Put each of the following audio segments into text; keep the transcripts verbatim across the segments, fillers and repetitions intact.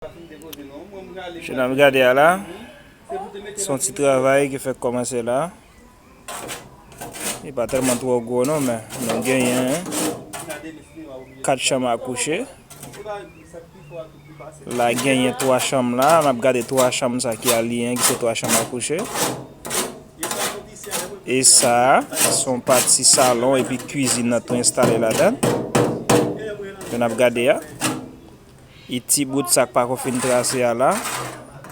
Jan n ap gade a la, se yon ti travay ki fèk kòmanse la. Li pa tèlman twò gwo non, men nou genyen kat chanm a kouche. La genyen twa chanm la, n ap gade twa chanm sa ki aliyen, ki se twa chanm a kouche. E sa, se yon pati salon epi kwizin nan tou enstale ladan. Jan n ap gade a. E ti bout sa k pako fin trase a la.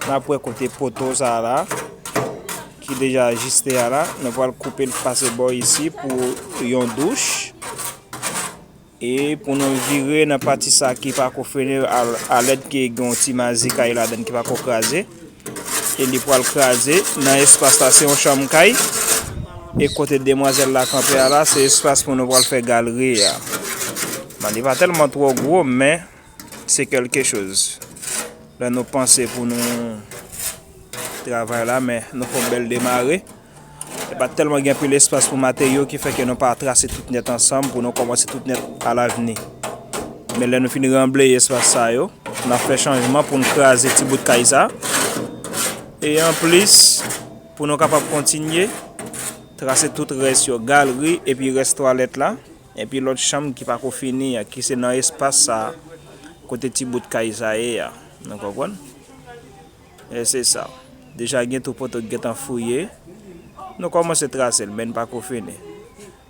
N ap wè kote poto sa a la, ki deja ajiste a la. Nou pral koupe l pase bò isi pou yon douch. E pou nou vire nan pati sa ki pako fini a, alèd ke gen yon ti mazi kay ladan ki pako kraze. E li pral kraze nan espas la, se yon chanm kay. E kote demwazèl la kanpe a la, se espas pou nou pral fè galri a. Bon, li pa tèlman twò gwo, men se kèlke choz. Lè nou panse pou nou travay la, men nou fè yon bèl demare. E pa tèlman gen anpil espas pou materyo ki fè ke nou pa trase tout nèt ansanm pou nou kòmanse tout nèt alavni. Men lè nou fin ranbleye espas sa yo, n ap fè chanjman pou n kraze ti bout kay sa. E anplis, pou nou kapab kontinye trase tout rès yo, galri epi rès twalèt la, epi lòt chanm ki pako fini an, ki se nan espas sa kote ti bout kay sa ye a. Nou konprann? E se sa. Deja gen tou poto ki gentan fouye. Nou kòmanse trase l, men n pako fini.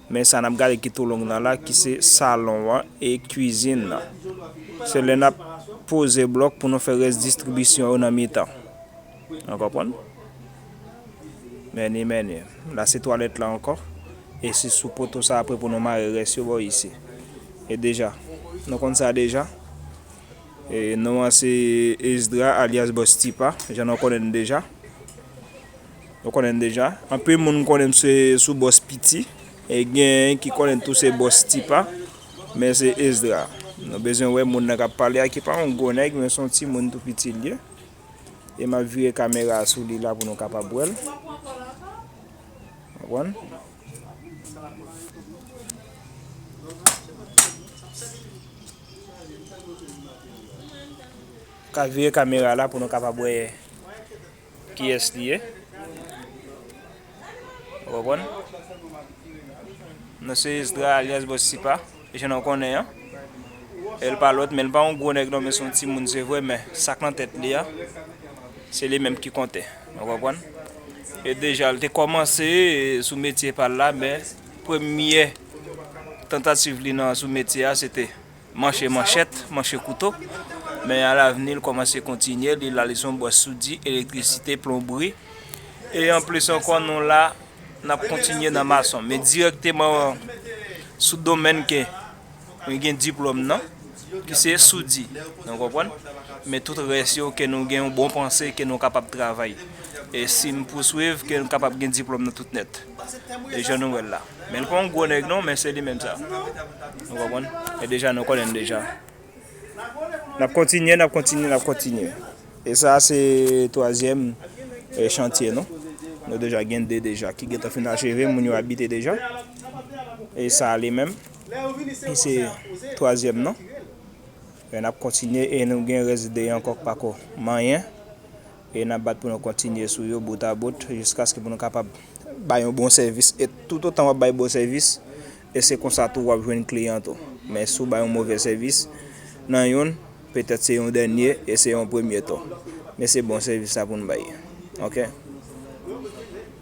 Men sa n ap gade ki tou long nan la, ki se salon an e kwizin nan. Se lè n ap poze blòk pou nou fè rès distribisyon yo nan mitan. Ou konprann? Men ni, men ni. La se twalèt la ankò. E se sou poto sa apre pou nou mare rès yo bò isi. E deja, nou konn sa deja. E non an se Esdra alyas Bòs Tipa, jan nou konnen l deja. Nou konnen l deja. Anpil moun konnen m se sou Bòs Piti. E gen ki konnen tou se Bòs Tipa. Men se Esdra. Nou bezwen wè moun nan k ap pale a ki pa yon gwo nèg, men se yon timoun tou piti l ye. E m ap vire kamera a sou li la pou nou kapab wè l. Konprann? Ka vire kamera la pou nou kapab wè kiyès li ye. Ou konprann? Non se Esdra alyas Bòs Tipa. Jan nou konnen an. E l pa lòt, men l pa yon gwo nèg non, men se yon timoun, se vre, men sa k nan tèt li a, se li menm ki konte. Ou konprann? E deja, l te kòmanse sou metye pa l la, men premyè tantativ li nan, sou metye a, se te manche manchèt, manche kouto. Men alavni, l kòmanse kontinye, li la, li se yon bòs soudi, elektrisite, plonbri. E anplis ankò, nou la, n ap kontinye nan mason. Men dirèkteman sou domèn ke mwen gen diplòm nan, ki se soudi. Nou konprann? Men tout rès yo, ke nou gen yon bon panse, ke nou kapab travay. E si n pouswiv, ke nou kapab gen diplòm nan tout nèt. E jan nou wè l la. Men l pa yon gwo nèg non, men se li menm sa. Nou konprann? E deja, nou konnen l deja. N ap kontinye, n ap kontinye, n ap kontinye. E sa se twazyèm, e, chantye nou. Nou deja gen de deja ki gentan fin acheve, moun yo abite deja. E sa li menm, li se twazyèm nou. E n ap kontinye e nou gen rès de ankò k pako manyen. E n ap bat pou nou kontinye sou yo bout a bout jiskaske pou nou kapab bay yon bon sèvis. E toutotan w ap bay bon sèvis, e se konsa tou w ap jwenn kliyan tou. Men si w bay yon movè sèvis nan youn, petèt se yon dènye e se yon premye tou. Men se bon sèvis sa pou n bay. Oke?